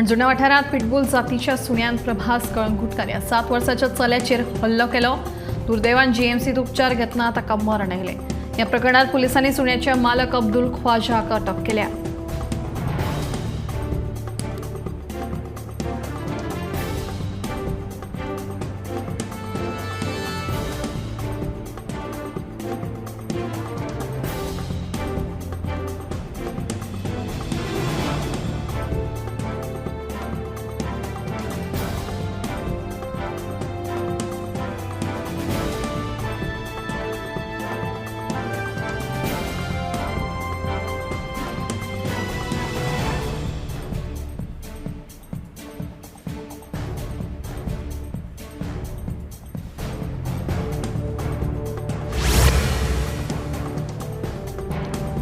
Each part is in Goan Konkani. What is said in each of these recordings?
हणजुणा वाठारांत पिटबूल जातीच्या सुण्यान प्रभास कळंगुटकर ह्या 7 वर्साच्या चल्याचेर हल्लो केलो. दुर्दैवान जीएमसीत उपचार घेतना ताका मरण आयलें. ह्या प्रकरणात पुलिसांनी सुण्याच्या मालक अब्दुल ख्वाजाक अटक केल्या.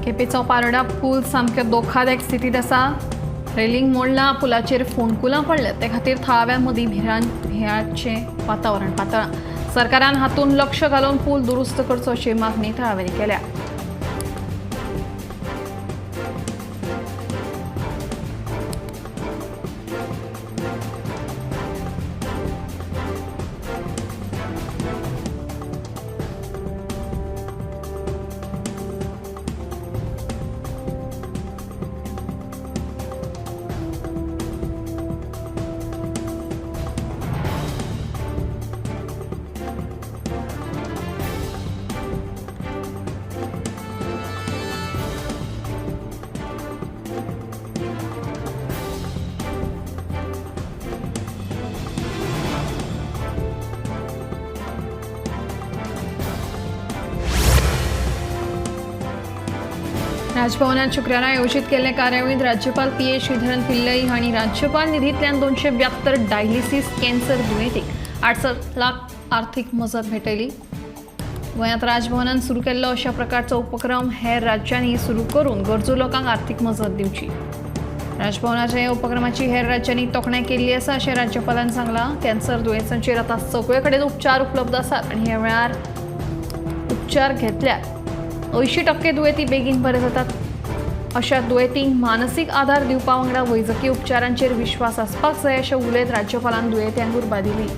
केपेंचो पारोडा पूल सामक्यो धोकादायक स्थितींत आसा. रेलिंग मोडला, पुलाचेर फोंडकुलां पडल्यात. ते खातीर थळाव्यां मदीं भिरांचें वातावरण पातळ्ळां. सरकारान हातूंत लक्ष घालून पूल दुरुस्त करचो अशी मागणी थळाव्यांनी केल्या. राजभवनात शुक्रारा आयोजित केल्ले कार्यावळींत राज्यपाल पी.ए. श्रीधरन पिल्लई हांणी राज्यपाल निधींतल्यान 272 डायलिसीस कॅन्सर दुयेंतींक 8 लाख आर्थिक मजत भेटयली. गोंयांत राजभवनान सुरू केल्लो अशा प्रकारचो उपक्रम हेर राज्यांनी सुरू करून गरजू लोकांक आर्थिक मजत दिवची. राजभवनाच्या ह्या उपक्रमाची हेर राज्यांनी तोखणाय केल्ली आसा अशें राज्यपालान सांगलां. कॅन्सर दुयेंसांचेर आतां सगळे कडेन उपचार उपलब्ध आसात आनी ह्या वेळार उपचार घेतल्यार 80% दुयेंती बेगीन बरे जातात. अशा दुयेंतींक मानसीक आधार दिवपा वांगडा वैजकी उपचारांचेर विश्वास आसपाक जाय अशें उलयत राज्यपालान दुयेंत्यांक उर्बा दिली.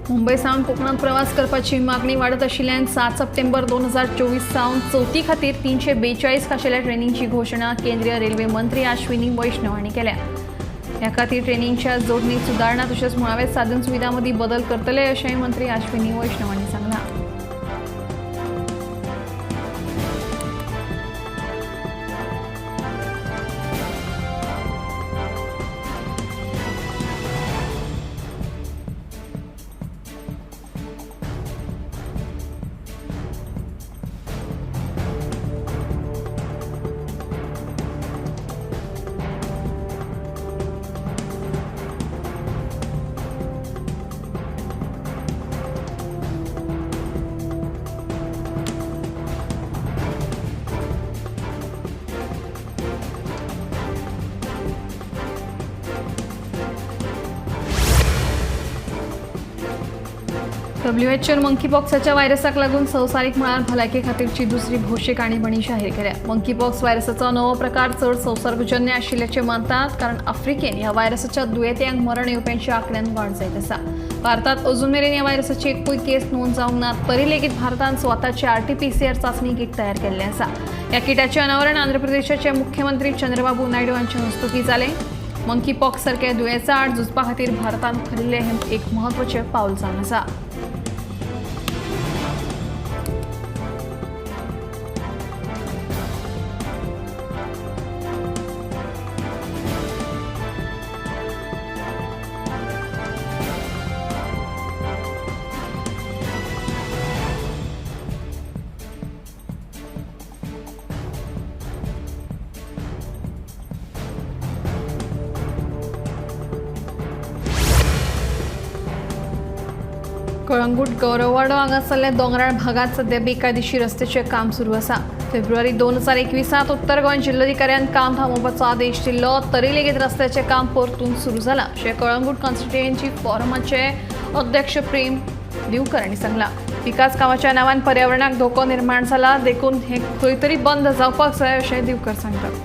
मुंबय सावन कोकणात प्रवास करपाची मागणी वाडत आशिल्ल्यान 7 सप्टेंबर 2024 सावन चवथी खातीर 342 खाशेल्या ट्रेनींची घोशणा केंद्रीय रेल्वे मंत्री अश्विनी वैष्णव हांणी केल्या. ह्या खातीर ट्रेनींच्या जोडणीत सुदारणा तशेंच मुळाव्या साधन सुविधां मदीं बदल करतले अशेंय मंत्री अश्विनी वैष्णव हांणी सांगलां. डब्ल्यूएचओन मंकीपॉक्साच्या व्हायरसाक लागून संवसारीक मळार भलायके खातीरची दुसरी भौशीक आणीबाणी जाहीर केल्या. मंकीपॉक्स व्हायरसाचो नवो प्रकार चड संसर्गजन्य आशिल्ल्याचें मानतात, कारण आफ्रिकेन ह्या व्हायरसाच्या दुयेंत्यांक मरण येवप्यांच्या आंकड्यान वाड जायत आसा. भारतात अजून मेरेन ह्या व्हायरसाची एकूय केस नोंद जावंक ना, तरी लेगीत भारतान स्वताचे आरटीपीसीआर चांचणी किट तयार केल्लें आसा. ह्या किटाचें अनावरण आंध्र प्रदेशाचे मुख्यमंत्री चंद्रबाबू नायडू हांचे हस्तुकीं जालें. मंकीपॉक्स सारक्या दुयेंसा आड झुजपा खातीर भारतान उखलिल्लें हें एक म्हत्वाचें पावल जावन आसा. कळंगूट गौरववाडो हांगासरल्या दोंगराळ भागात सध्या बेकायदेशीर रस्त्याचें काम सुरू आसा. फेब्रुवारी 2021 उत्तर गोंय जिल्लोधिकाऱ्यान काम थांबोवपाचो आदेश दिल्लो, तरी लेगीत रस्त्याचें काम परतून सुरू जालां अशें कळंगूट कॉन्स्टिट्युएन्सी फोरमाचे अध्यक्ष प्रेम दिवकर हांणी सांगलां. विकास कामाच्या नांवान पर्यावरणाक धोको निर्माण जाला, देखून हें खंय तरी बंद जावपाक जाय अशें दिवकर सांगतात.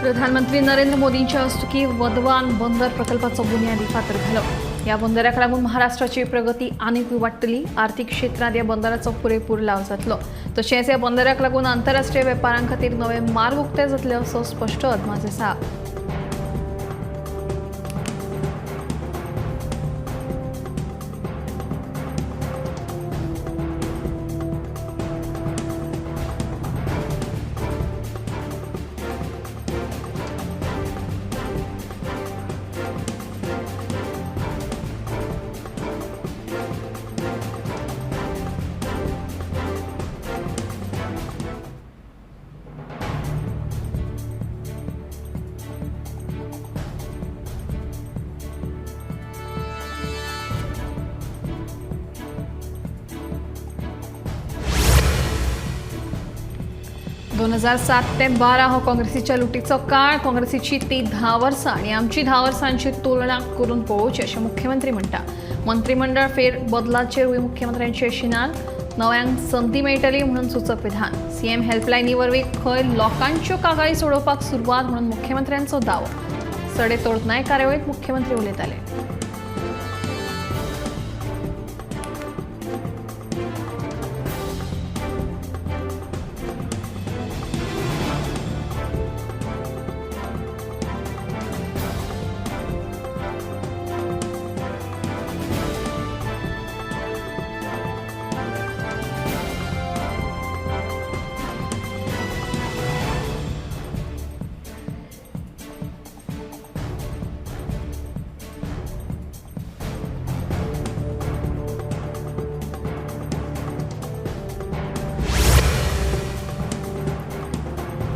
प्रधानमंत्री नरेंद्र मोदींच्या हस्तुकी वधवान बंदर प्रकल्पाचो बुन्यादी फातर घालो. ह्या बंदराक लागून महाराष्ट्राची प्रगती आनीकूय वाडटली. आर्थिक क्षेत्रांत ह्या बंदराचो पुरेपूर लाव जातलो. तशेंच ह्या बंदराक लागून आंतरराष्ट्रीय वेपारां खातीर नवे मार्ग उक्ते जातले असो स्पश्ट अदमास आसा. दोन 2007 ते 12 हो काँग्रेसीच्या लुटीचो काळ. काँग्रेसीची ती 10 वर्सां आनी आमची 10 वर्सांची तुलना करून पळोवची अशें मुख्यमंत्री म्हणटा. मंत्रिमंडळ फेर बदलाचेरूय मुख्यमंत्र्यांची अशी नव्यांक संदी मेळटली म्हणून सूचक विधान. सीएम हेल्पलायनी वरवीं खंय लोकांच्यो कागाळी सोडोवपाक सुरवात म्हणून मुख्यमंत्र्यांचो दावो. सडेतोड नाय कार्यावळीत मुख्यमंत्री उलयताले.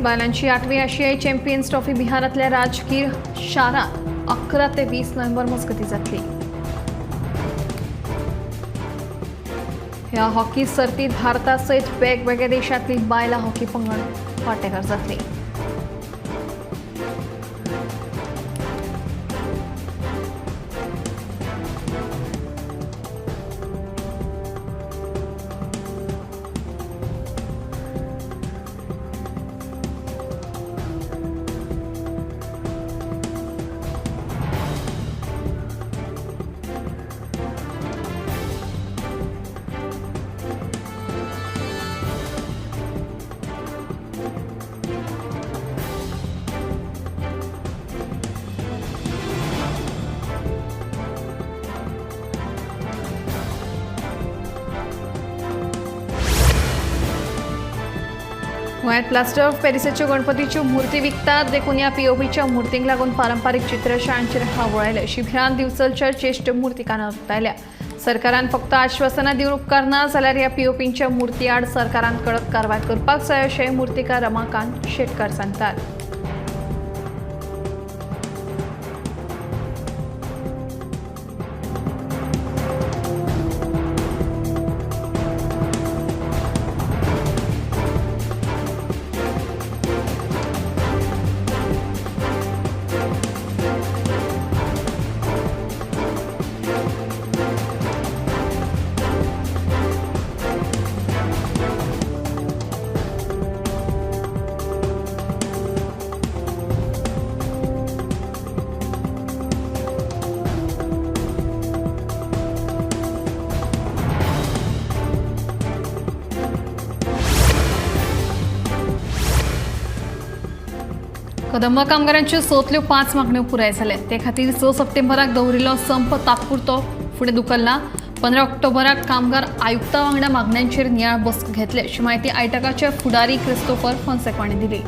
बायलांची 8वी आशियाई चॅम्पियन्स ट्रॉफी बिहारांतल्या राजगीर शारांत 11 ते 20 नोव्हेंबर मजगतीं जातली. ह्या हॉकी सर्तीत भारता सयत वेगवेगळ्या देशांतली बायलां हॉकी पंगड वांटेकार जातली. गोंयांत प्लास्टर ऑफ पॅरिसाच्यो गणपतीच्यो मूर्ती विकतात, देखून ह्या पीओपीच्या मूर्तींक लागून पारंपारीक चित्रशाळांचेर हावळ आयल्या अशी भिरांत दिवचलच्या ज्येश्ठ मूर्तिकारान उक्तायल्या. सरकारान फक्त आश्वासनां दिवन उपकारना जाल्यार ह्या पीओपींच्या मूर्ती आड सरकारान कडक कारवाय करपाक जाय अशें मूर्तिकार रमाकांत शेटकार सांगतात. कदंबा कामगारांच्यो 6तल्यो 5 मागण्यो पुराय जाल्यात. ते खातीर 6 सप्टेंबराक दवरिल्लो संप तात्पुरतो फुडें धुकल्ला. 15 ऑक्टोबराक कामगार आयुक्ता वांगडा मागण्यांचेर नियाळ बसका घेतले अशी म्हायती आयटकाचे फुडारी क्रिस्तोफर फोन्सेका हांणी दिली.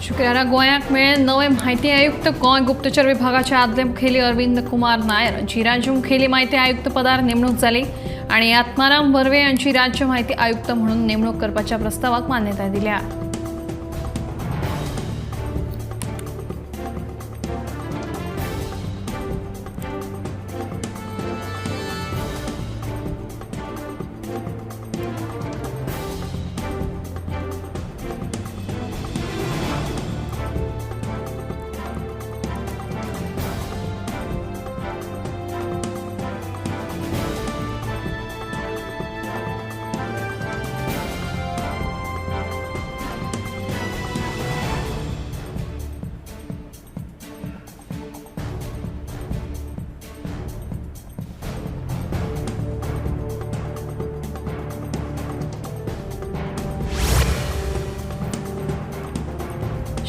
शुक्रारा गोंयाक मेळ्ळे नवे म्हायती आयुक्त. गोंय गुप्तचर विभागाचे आदले मुखेली अरविंद कुमार नायर हांची राज्य मुखेली म्हायती आयुक्त पदार नेमणूक जाली आनी आत्माराम बर्वे यांची राज्य म्हायती आयुक्त म्हणून नेमणूक करपाच्या प्रस्तावाक मान्यताय दिल्या.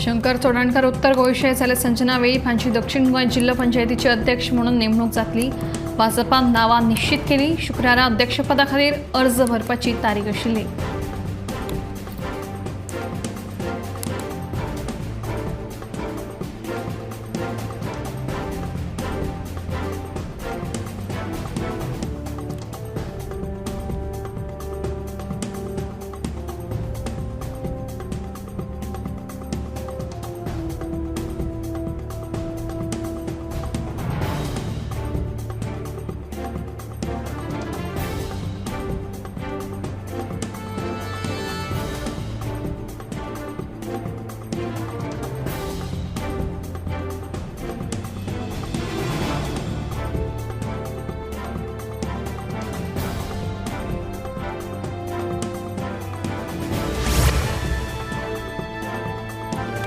शंकर चोडणकर उत्तर गोंयचे जाल्यार संजना वेळीप हांची दक्षिण गोंय जिल्लो पंचायतीचे अध्यक्ष म्हणून नेमणूक जातली. भाजपान नांवां निश्चित केली. शुक्रारा अध्यक्षपदा खातीर अर्ज भरपाची तारीख आशिल्ली.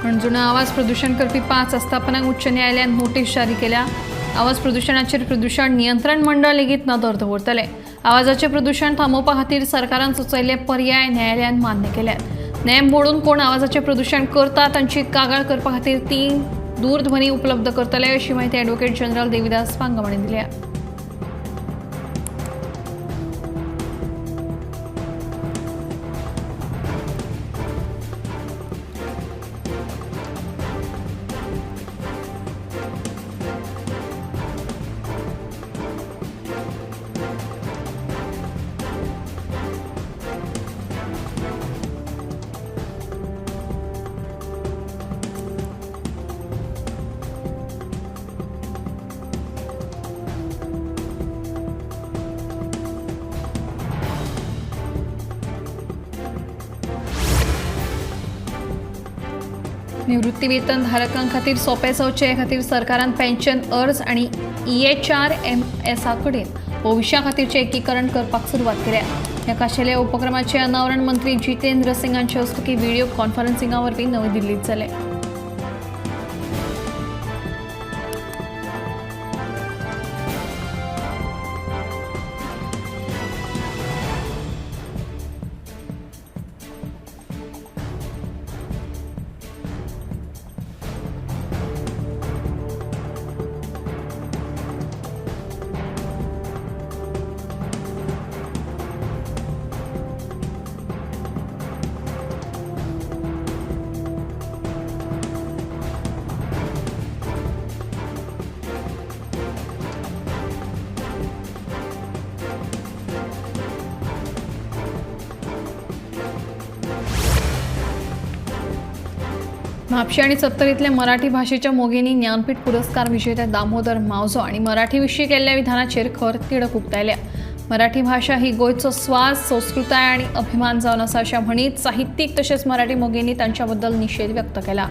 हणजुणा आवाज प्रदूषण करपी 5 आस्थापनांक उच्च न्यायालयान नोटीस जारी केल्या. आवाज प्रदूषणाचेर प्रदूषण नियंत्रण मंडळ लेगीत नदर दवरतले. आवाजाचें प्रदूषण थांबोवपा खातीर सरकारान सुचयल्ले पर्याय न्यायालयान मान्य केल्यात. नेम मोडून कोण आवाजाचें प्रदूषण करता तांची कागाळ करपा खातीर 3 दूरध्वनी उपलब्ध करतले अशी म्हायती ॲडव्होकेट जनरल देविदास पांगम हांणी दिल्या. निवृत्ती वेतन धारकां खातीर सोंपें जावचें खातीर सरकारान पेन्शन अर्ज आनी EHRMS कडेन भविश्या खातीरचें एकीकरण करपाक सुरवात केल्या. ह्या खाशेल्या उपक्रमाचें अनावरण मंत्री जितेंद्र सिंग हांचे हस्तुकीं व्हिडियो कॉन्फरन्सिंगा वरवीं नवी दिल्लींत जालें. म्हापशें आनी सत्तरींतल्या मराठी भाशेच्या मोगींनी ज्ञानपीठ पुरस्कार विजेते दामोदर मावजो आनी मराठी विशीं केल्ल्या विधानाचेर खर तिडक उक्तायल्या. मराठी भाशा ही गोंयचो स्वास, संस्कृताय आनी अभिमान जावन आसा अशें म्हणीत साहित्यीक तशेंच मराठी मोगींनी तांच्या बद्दल निशेध व्यक्त केला.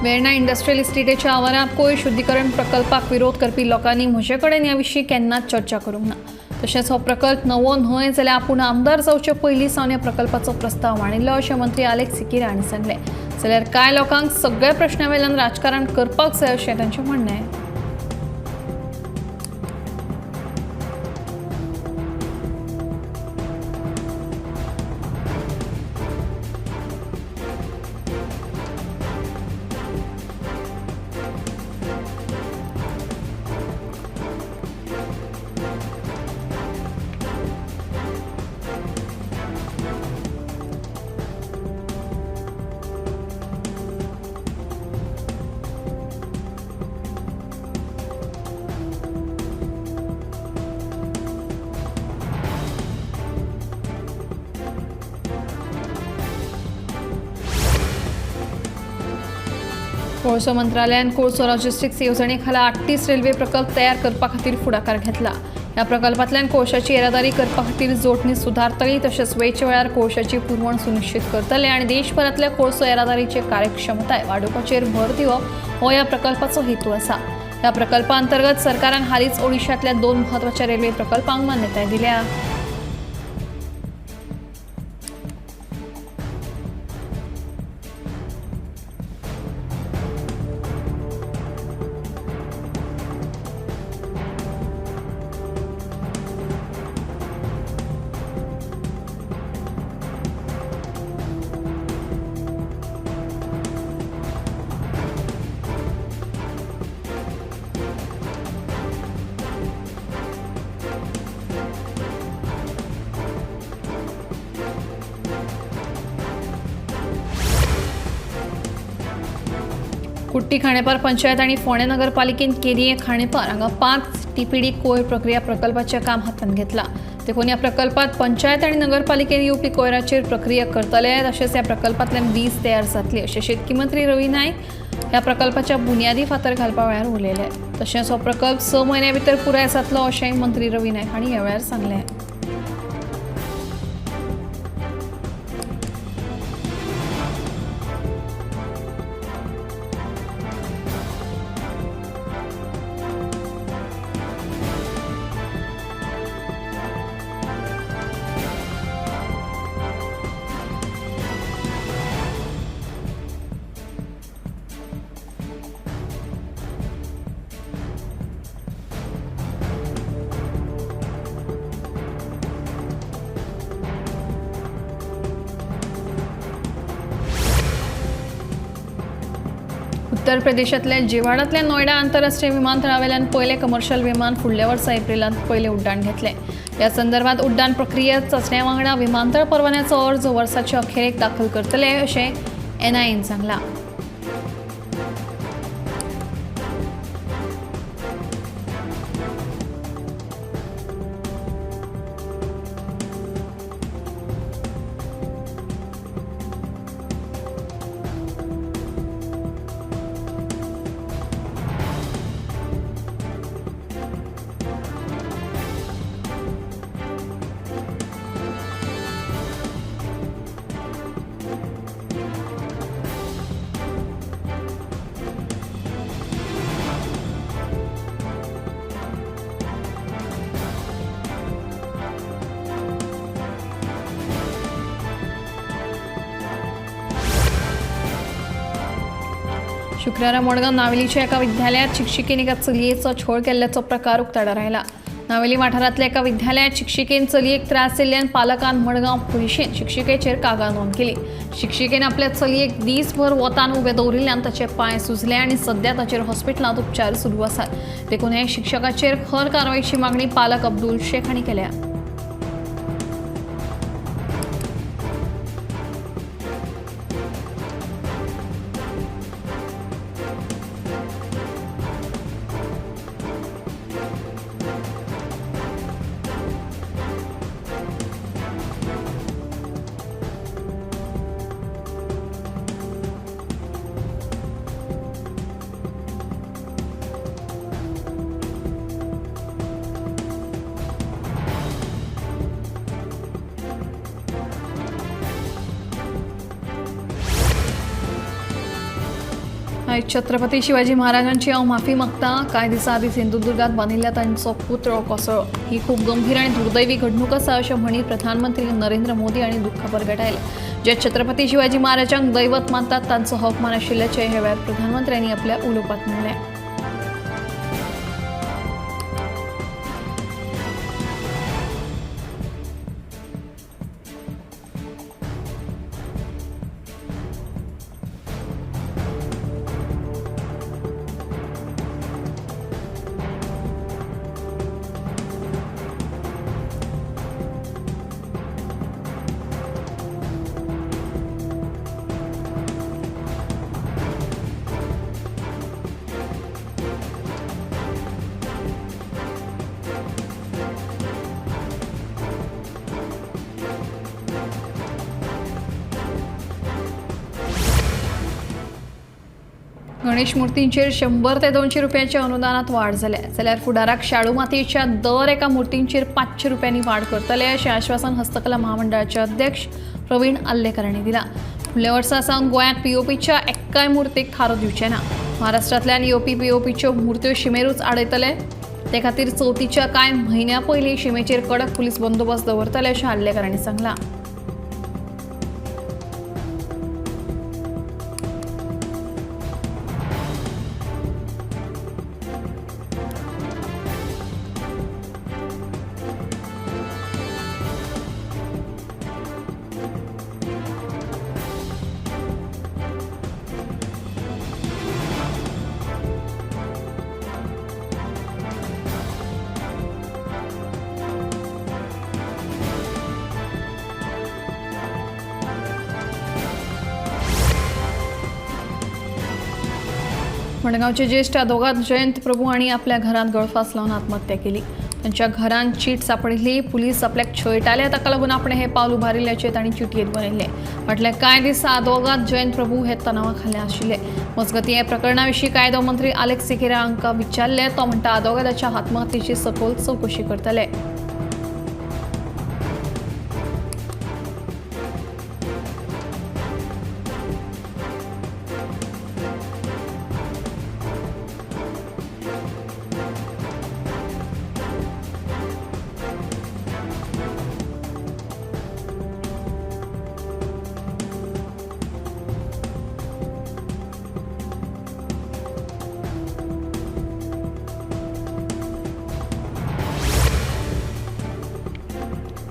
वेर्णा इंडस्ट्रियल इस्टेटीच्या आवारांत कोयर शुद्धीकरण प्रकल्पाक विरोध करपी लोकांनी म्हजे कडेन ह्या विशीं केन्नाच चर्चा करूंक ना. तशेंच हो प्रकल्प नवो न्हय जाल्यार आपूण आमदार जावचे पयलीं सावन ह्या प्रकल्पाचो प्रस्ताव मांडिल्लो अशें मंत्री आलेक्स सिकिरा हांणी सांगलें. जाल्यार कांय लोकांक सगळ्या प्रश्ना वयल्यान राजकारण करपाक जाय अशें तांचें म्हणणें. कोळसो मंत्रालयान कोळसो लॉजिस्टिक्स येवजणे खाला 38 रेल्वे प्रकल्प तयार करपा खातीर फुडाकार घेतला. ह्या प्रकल्पांतल्यान कोळशाची येरादारी करपा खातीर जोडणी सुदारतली तशेंच वेळच्या वेळार कोळशाची पुरवण सुनिश्चित करतले आनी देशभरांतल्या कोळसो येरादारीची कार्यक्षमताय वाडोवपाचेर भर दिवप हो ह्या प्रकल्पाचो हेतू आसा. ह्या प्रकल्पा अंतर्गत सरकारान हालींच ओडिशांतल्या 2 म्हत्वाच्या रेल्वे प्रकल्पांक मान्यताय दिल्या. कुट्टी खाणेपार पंचायत आणि फोंडें नगरपालिकेन केरी खाणेपार हांगा 5 TPD कोयर प्रक्रिया प्रकल्पाचें काम हातांत घेतलां. देखून ह्या प्रकल्पात पंचायत आनी नगरपालिकेन येवपी कोयराचेर प्रक्रिया करतले तशेंच ह्या प्रकल्पांतल्यान वीज तयार जातली अशें शेतकी मंत्री रवी नायक ह्या प्रकल्पाच्या बुन्यादी फातर घालपा वेळार उलयले. तशेंच हो प्रकल्प 6 म्हयन्या भितर पुराय जातलो अशेंय मंत्री रवी नायक हांणी ह्या वेळार सांगलें. उत्तर प्रदेशातल्या जेवाडातल्या नोएडा आंतरराष्ट्रीय विमानतळावेल्यान पयलें कमर्शियल विमान फुडल्या वर्सा एप्रिलांत पयलें उड्डाण घेतलें. ह्या संदर्भात उड्डाण प्रक्रिया चांचण्या वांगडा विमानतळ परवान्याचो अर्ज वर्साचे अखेरेक दाखल करतले अशें NIAन सांगलां. शुक्रारा मडगांव नावेलीच्या एका विद्यालयात शिक्षिकेन एका चलयेचो छळ केल्ल्याचो प्रकार उक्ताडार आयला. नावेली वाठारांतल्या एका विद्यालयात शिक्षिकेन चलयेक त्रास दिल्ल्यान पालकान मडगांव पुलिशेन शिक्षिकेचेर कागाळ नोंद केली. शिक्षिकेन आपल्या चलयेक दीसभर वतान उबे दवरिल्ल्यान ताचे पांय सुजले आनी सध्या ताचेर हॉस्पिटलांत उपचार सुरू आसात. देखून हे शिक्षकाचेर खर कारवायची मागणी पालक अब्दुल शेख हांणी केल्या. छत्रपती शिवाजी महाराजांची हांव माफी मागता. कांय दिसां आदीं सिंधुदुर्गात बांदिल्ल्या तांचो पुतळो कोसळ्ळो. ही खूब गंभीर आनी दुर्दैवी घडणूक आसा अशें म्हणीत प्रधानमंत्री नरेंद्र मोदी हांणी दुख्ख परगटायलें. जे छत्रपती शिवाजी महाराजांक दैवत मानतात तांचो हो अपमान आशिल्ल्याचें ह्या वेळार प्रधानमंत्र्यांनी आपल्या उलोवपांत म्हणलें. गणेश मूर्तींचेर 100 ते 200 रुपयांच्या अनुदानात वाड जाल्या. जाल्यार फुडाराक शाडू मातयेच्या दर एका मूर्तींचेर 500 रुपयांनी वाड करतले अशें आश्वासन हस्तकला महामंडळाचे अध्यक्ष प्रवीण आर्लेकर हांणी दिलां. फुडल्या वर्सा सावन गोंयांत पीओपीच्या एक्काय मूर्तीक थारो दिवचे ना. महाराष्ट्रांतल्यान येवपी पीओपीच्यो मूर्त्यो शिमेरूच आडयतले. ते खातीर चवथीच्या कांय म्हयन्या पयलीं शिमेचेर कडक पुलीस बंदोबस्त दवरतले अशें आर्लेकर हांणी सांगलां. मडगांवचे ज्येष्ठ आदवोगाद जयंत प्रभू हांणी आपल्या घरांत गळफास लावन आत्महत्या केली. तांच्या घरांत चीट सांपडिल्ली. पुलीस आपल्याक छळटाले ताका लागून आपणें हें पावल उबारिल्ल्याचें तांणी चिटयेंत बरयल्लें. फाटल्या कांय दीस आदवोगाद जयंत प्रभू हे तणावा खाला आशिल्ले. मजगतीं ह्या प्रकरणा विशीं कायदो मंत्री आलेक्स सिकेरा हांकां विचारलें. तो म्हणटा आदवोगादाच्या आत्महत्येची सखोल चवकशी करतले.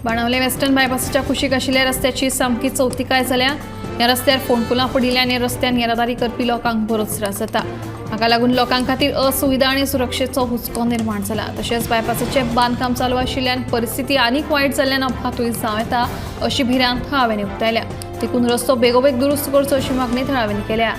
बाणावले वेस्टर्न बायपासाच्या कुशीक आशिल्ल्या रस्त्याची सामकी चवतिकाय जाल्या. ह्या रस्त्यार फोंडकुलां पडिल्ल्यान ह्या रस्त्यान येरादारी करपी लोकांक बरोच त्रास जाता. हाका लागून लोकां खातीर असुविधा आनी सुरक्षेचो हुस्को निर्माण जाला. तशेंच बायपासाचें बांदकाम चालू आशिल्ल्यान परिस्थिती आनीक वायट जाल्ल्यान अपघातूय जावं येता अशी भिरांत थळाव्यांनी उक्तायल्या. देखून रस्तो बेगोबेग दुरुस्त करचो अशी मागणी थळाव्यांनी केल्या.